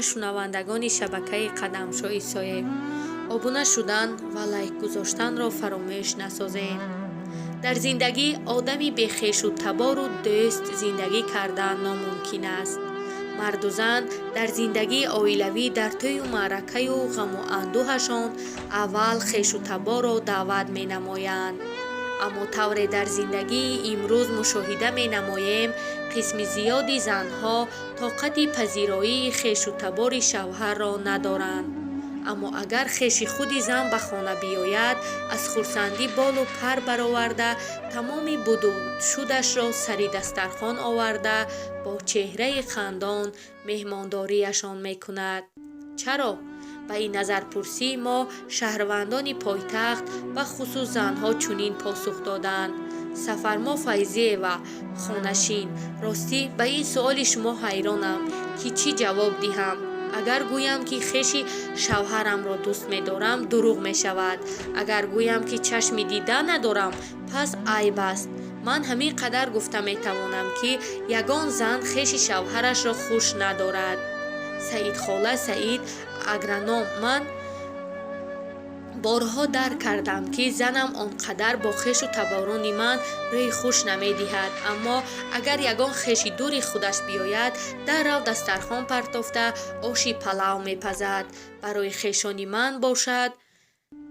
Шунавандагони шабакаи Қадамшоҳ Исоев, обуна шудан ва лайк гузоштанро фаромӯш насозед. Дар зиндагӣ одами бехешу табору дӯст зиндагӣ кардан номумкин аст. Марду зан дар зиндагии оилавӣ, дар тӯю маъракаю ғаму андӯҳашон аввал хешу таборро даъват менамоянд. Аммо тавре дар зиндагии имрӯз мушоҳида менамоем, қисми зиёди занҳо тоқати пазироии хешу табори шавҳарро надоранд. Аммо агар хеши худи зан ба хона биёяд, аз хурсандӣ болу пар бароварда, тамоми буду шудашро сари дастархон оварда, бо чеҳраи хандон меҳмондориашон мекунад. Чаро? Ба ин назарпурсии мо шаҳрвандони пойтахт, бахусус занҳо, чунин посух доданд. Сафармо Файзиева, хонашин: Ростӣ, ба ин суоли шумо ҳайронам, ки чӣ ҷавоб диҳам. Агар гӯям, ки хеши шавҳарамро дӯст медорам, дурӯғ мешавад. Агар гӯям, ки чашми дида надорам, пас айб аст. Ман ҳамин қадар гуфта метавонам, ки ягон зан хеши шавҳарашро хуш надорад. Саидхола Саид, агроном: Ман борҳо дарк кардам, ки занам он қадар бо хешу таборони ман рӯи хуш намедиҳад, аммо агар ягон хеши дури худаш биёяд, даррав дастархон партофта, оши палав мепазад. Барои хешони ман бошад,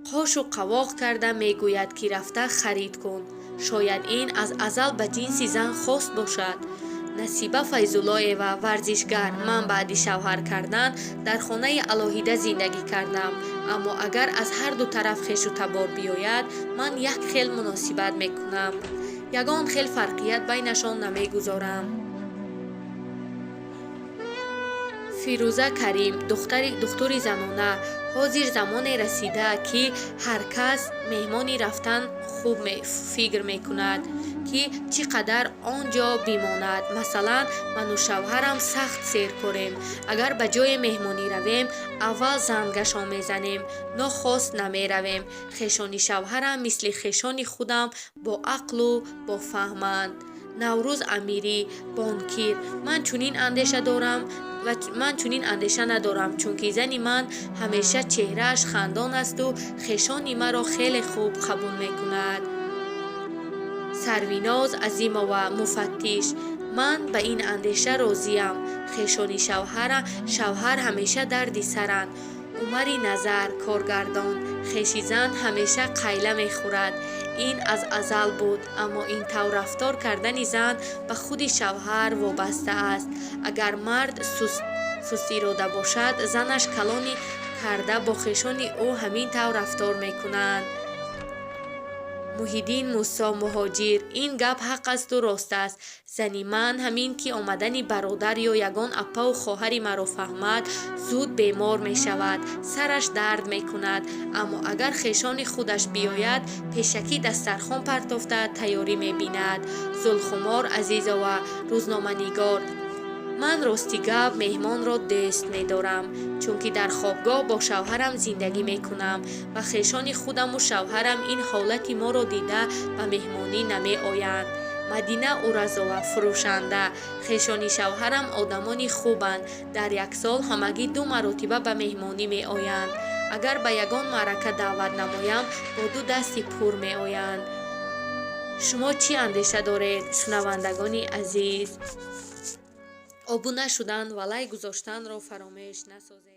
қошу қавоқ карда мегӯяд, ки рафта харид кун. Шояд ин аз азал ба ҷинси зан хос бошад. Насиба Файзуллоева, варзишгар: Ман баъди шавҳар кардан дар хонаи алоҳида зиндагӣ кардам, аммо агар аз ҳарду тараф хешу табор биёяд, ман як хел муносибат мекунам, ягон хел фарқият байнашон намегузорам. Фирӯза Карим, духтури занона: Ҳозир замоне расида, ки ҳар кас меҳмонӣ рафтан хуб фикр мекунад, ки чӣ қадар он ҷо бимонад. Масалан, ману шавҳарам сахт серкорем. Агар ба ҷое меҳмонӣ равем, аввал зангашон мезанем, нохост намеравем. Хешони шавҳарам мисли хешони худам бо ақлу бофаҳманд. Наврӯз Амирӣ, бонкир: Ман чунин андеша дорам ва ман чунин андеша надорам, чунки зани ман ҳамеша чеҳрааш хандон асту хешони маро хеле хуб қабул мекунад. Сарвиноз Азимова, муфаттиш: Ман ба ин андеша розиям. Хешони шавҳар ҳамеша дарди саранд. Умари Назар, коргардон: Хеши зан ҳамеша қайла мехӯрад. Ин аз азал буд, аммо ин тавр рафтор кардани зан ба худи шавҳар вобаста аст. Агар мард сустирода бошад, занаш калони карда бо хешони ӯ ҳамин тавр рафтор мекунанд. Муҳиддин Мусо, муҳоҷир: Ин гап ҳақ асту рост аст. Зани ман ҳамин ки омадани бародар ё ягон апаву хоҳари маро фаҳмад, зуд бемор мешавад, сараш дард мекунад. Аммо агар хешони худаш биёяд, пешакӣ дастархон партофта, тайёрӣ мебинад. Зулхумор Азизова, рӯзноманигор: Ман, рости гап, меҳмонро дӯст медорам, чунки дар хобгоҳ бо шавҳарам зиндагӣ мекунам ва хешони худаму шавҳарам ин ҳолати моро дида, ба меҳмонӣ намеоянд. Мадина Уразова, фурӯшанда: Хешони шавҳарам одамони хубанд. Дар як сол ҳамагӣ ду маротиба ба меҳмонӣ меоянд. Агар ба ягон маърака даъват намоям, бо ду дасти пур меоянд. Шумо чӣ андеша доред, шунавандагони азиз? Обуна шудан ва лайк гузоштанро фаромӯш насозед.